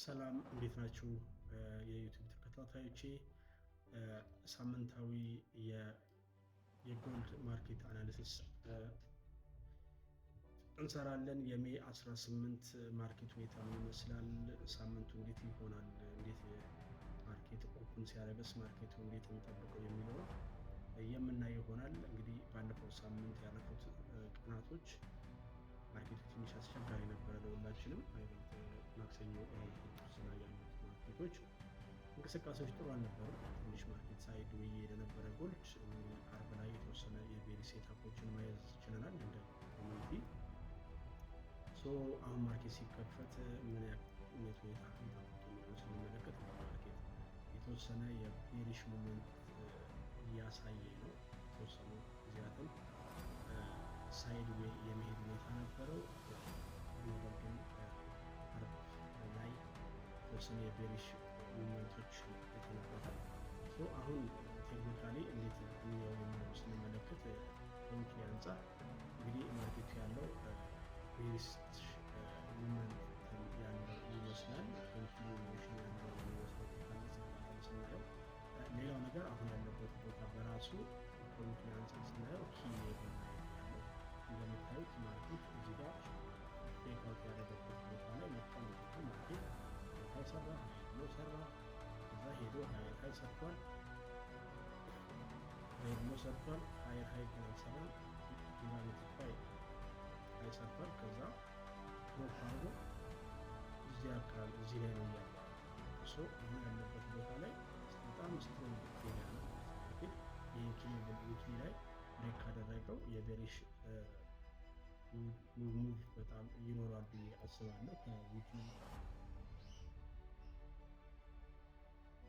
ሰላም፣ እንዴት ናችሁ? የ YouTube ተከታታዮቼ፣ ሳምንታዊ የ gold market analysis እንሰራለን። የ May 18 market ሁኔታ ምን ይመስላል? ሳምንቱ እንዴት ይሆናል? እንዴት market open ሲያደርግስ market ኡ እንዴት እንጠብቀው የሚለው የምናየው ይሆናል። እንግዲህ ባለፈው ሳምንት ያለፉት ቀናቶች market ኡ ትንሽ አስቸጋሪ ነበረ ለሁላችንም። ማክሰኞ፣ ረቡዕ ላይ ያሉት market ኦች እንቅስቃሴዎች ጥሩ አልነበሩም። ትንሽ market sideway እየሄደ ነበረ gold። አርብ ላይ የተወሰነ የ bearish setup ኦችን ማየት ችለናል እንደ community። So አሁን market ሲከፈት ምን አይነት ሁኔታ እንጠብቅ የሚለውን ስንመለከት market የተወሰነ የ bearish movement እያሳየ ነው። የተወሰኑ ጊዜያትን sideway የመሄድ ሁኔታ ነበረው። ነገር ግን አርብ ላይ የተወሰነ የ bearish movement ኦች አይተንበታል። አሁን technically እንዴት እንየው የሚለው ስንመለከት ከ weekly አንጻር እንግዲህ market ኡ ያለው bearish movement ያለው ይመስላል። Continuation ያለው የሚመስለው ስናየው፣ ሌላው ነገር አሁን ያለበት ቦታ በራሱ ከ weekly አንጻር ስናየው key level ላይ ያለው፣ እንደምታዩት market እዚህ ጋር breakout ያደረገበት ቦታ ላይ መጣ። Market high ሰራ፣ low ሰራ፣ ከዛ ሄዶ higher high ሰርቷል፣ higher low ሰርቷል። Higher high ግን አልሰራም። Dynamic high ሰርቷል። ከዛ drop አድርጎ እዚህ አካባቢ እዚህ ላይ ነው እያለ። So አሁን ያለበት ቦታ ላይ በጣም strong area ነው። Market ይህን key level weekly ላይ break ካደረገው የ bearish move በጣም ይኖራል ብዬ አስባለሁ። ከ weekly፣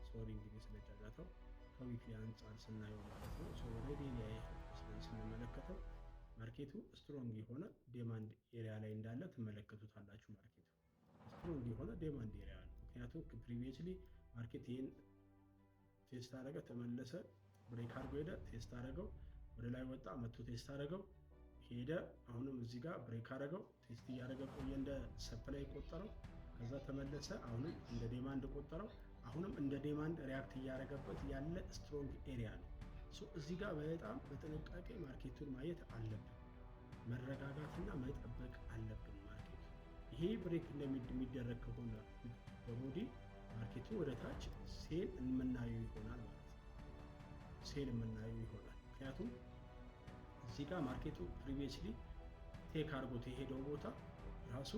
sorry እንግዲህ ስለጫጫተው፣ ከ weekly አንጻር ስናየው ማለት ነው። ወደ daily ስንመለከተው market ኡ strong የሆነ demand area ላይ እንዳለ ትመለከቱታላችሁ። Market ኡ strong የሆነ demand area ነው። ምክንያቱም previously market ይህን test አደረገ፣ ተመለሰ፣ break አድርጎ ሄደ፣ test አደረገው፣ ወደ ላይ ወጣ፣ መቶ test አደረገው፣ ሄደ። አሁንም እዚህ ጋር break አደረገው፣ test እያደረገ ቆየ፣ እንደ supply ቆጠረው፣ ከዛ ተመለሰ፣ አሁንም እንደ demand ቆጠረው፣ አሁንም እንደ demand react እያደረገበት ያለ strong area ነው። እዚህ ጋር በጣም በጥንቃቄ market ኡን ማየት አለብን። መረጋጋትና መጠበቅ አለብን። Market ኡ ይሄ break እንደሚደረግ ከሆነ በ body market ኡ ወደ ታች sell የምናየው ይሆናል ማለት ነው። Sell የምናየው ይሆናል። ምክንያቱም እዚህ ጋር market ኡ previously take አድርጎት የሄደው ቦታ ራሱ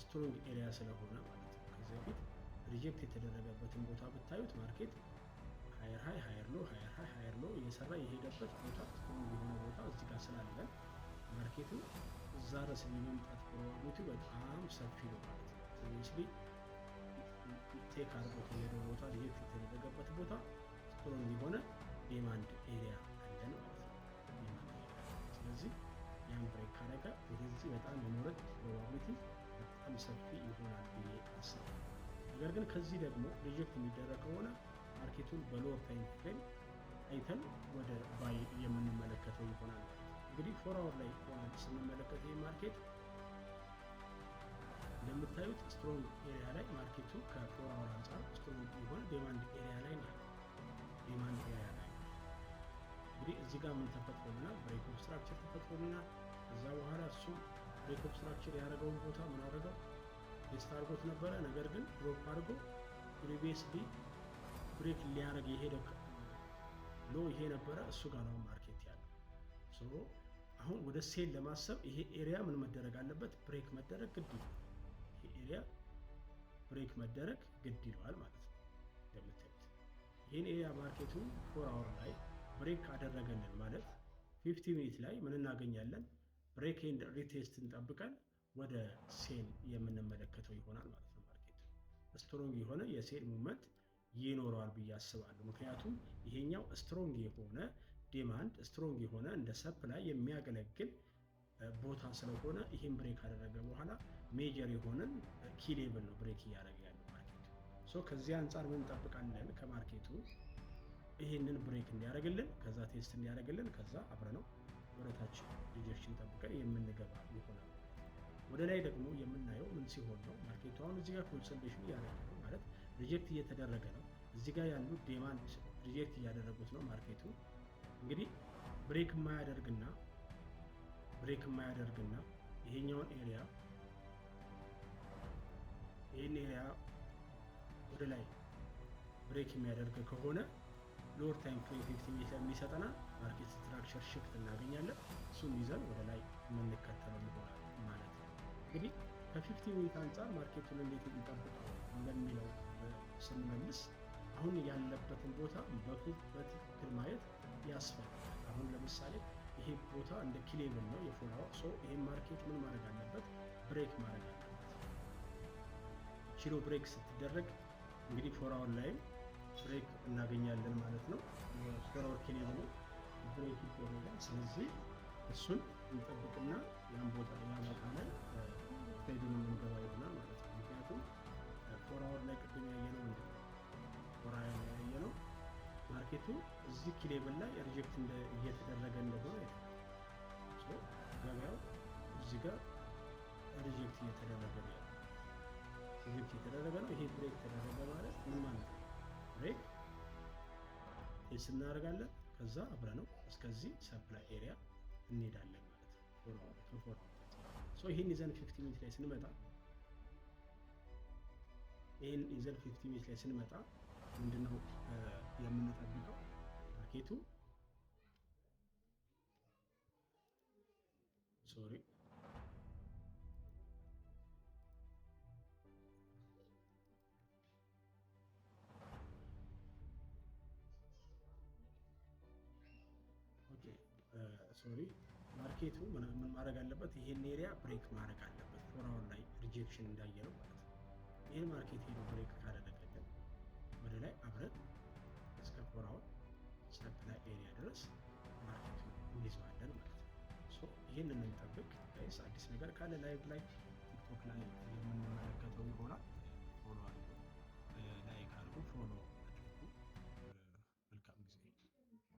strong area ስለሆነ ማለት ነው። ከዚህ በፊት reject የተደረገበትን ቦታ ብታዩት market higher high፣ higher low፣ higher high፣ higher low እየሰራ የሄደበት ቦታ strong የሆነ ቦታ እዚህ ጋር ስላለ market ኡ እዛ ድረስ የመምጣት probability በጣም ሰፊ ነው ማለት ነው። Previously take አድርጎት የሄደው ቦታ፣ reject የተደረገበት ቦታ strong የሆነ demand area አለን ማለት ነው። Demand area። ስለዚህ ያን break ካረገ ወደዚህ በጣም የመውረድ probability በጣም ሰፊ ይሆናል ብዬ አስባለሁ። ነገር ግን ከዚህ ደግሞ reject የሚደረግ ከሆነ market ኡን በ lower time frame አይተን ወደ buy የምንመለከተው ይሆናል። እንግዲህ 4 hour ላይ ሆነን ስንመለከት ይህ market እንደምታዩት strong area ላይ market ኡ ከ 4 hour አንጻር strong የሆነ demand area ላይ ነው። Demand area ላይ እንግዲህ እዚህ ጋር ምን ተፈጥሮልናል? Break of structure ተፈጥሮልናል። ከዛ በኋላ እሱ break of structure ያደረገውን ቦታ ምን አደረገው? Test አድርጎት ነበረ። ነገር ግን drop አድርጎ previously break ሊያደርግ የሄደው low ይሄ ነበረ። እሱ ጋር ነው market ያለው። አሁን ወደ sell ለማሰብ ይሄ area ምን መደረግ አለበት? Break መደረግ ግድ ይለዋል። ይሄ area break መደረግ ግድ ይለዋል ማለት ነው። እንደምታዩት ይህን area market ኡ 4 hour ላይ break አደረገልን ማለት 15 minute ላይ ምን እናገኛለን? Break and retest እንጠብቀን ወደ sell የምንመለከተው ይሆናል ማለት ነው። Market ኡ strong የሆነ የ sell movement ይኖረዋል ብዬ አስባለሁ። ምክንያቱም ይሄኛው strong የሆነ demand፣ strong የሆነ እንደ supply የሚያገለግል ቦታ ስለሆነ ይህን break ካደረገ በኋላ major የሆነን key level ነው break እያደረገ ያለው market ኡ። So ከዚህ አንጻር ምን እንጠብቃለን ከ market ኡ? ይህንን break እንዲያደርግልን፣ ከዛ test እንዲያደርግልን፣ ከዛ አብረነው ወደታች rejection ጠብቀን የምንገባ ይሆናል። ወደ ላይ ደግሞ የምናየው ምን ሲሆን ነው? Market ኡ አሁን እዚህ ጋር consolidation እያደረገ ነው፣ ማለት reject እየተደረገ ነው። እዚህ ጋር ያሉ demand reject እያደረጉት ነው። Market ኡ እንግዲህ break የማያደርግና ይሄኛውን area፣ ይህን area ወደ ላይ break የሚያደርግ ከሆነ lower time frame 15 minute የሚሰጠናል market structure shift እናገኛለን። እሱን ይዘን ወደ ላይ የምንከተለው ይሆናል ማለት ነው። እንግዲህ ከ 15 minute አንጻር market ኡን እንዴት እንጠብቀው ለሚለው ስንመልስ አሁን ያለበትን ቦታ በትክክል ማየት ያስፈልጋል። አሁን ለምሳሌ ይሄ ቦታ እንደ key level ነው የ 4 hour። So ይሄ market ምን ማድረግ አለበት? Break ማድረግ አለበት። ቺሎ break ስትደረግ እንግዲህ 4 hour ላይም break እናገኛለን ማለት ነው። 4 hour key level ኡ break ይደረጋል። ስለዚህ እሱን እንጠብቅና ያን ቦታ ያ ቦታ ላይ trade ኡን የምንገባ ይሆናል ማለት ነው። ምክንያቱም 4 hour ላይ ቅድም ያየነው ምንድን ነው? 4 hour ላይ ያየነው market ኡ እዚህ key level ላይ reject እየተደረገ እንደሆነ አይተናል። ገበያው እዚህ ጋር reject እየተደረገ ነው ያለው። Reject እየተደረገ ነው። ይሄ break ተደረገ ማለት ምን ማለት ነው? Break test እናደርጋለን። ከዛ አብረነው እስከዚህ supply area እንሄዳለን ማለት ነው። 4 hour ይህን ይዘን 15 minute ላይ ስንመጣ፣ ይህን ይዘን 15 minute ላይ ስንመጣ ምንድነው የምንጠብቀው? Market ኡ፣ sorry, okay, sorry, market ኡ ምን ማድረግ አለበት? ይሄን area break ማድረግ አለበት። 4 hour ላይ rejection እንዳየነው ማለት ነው። ይህን market ሄዶ break ካደረገልን ወደ ላይ አብረን እስከ 4 hour supply area ድረስ market ኡ እንይዘዋለን ማለት ነው። ይህንን እንጠብቅ guys። አዲስ ነገር ካለ live ላይ፣ ቲክቶክ ላይ የምንመለከተው ይሆናል።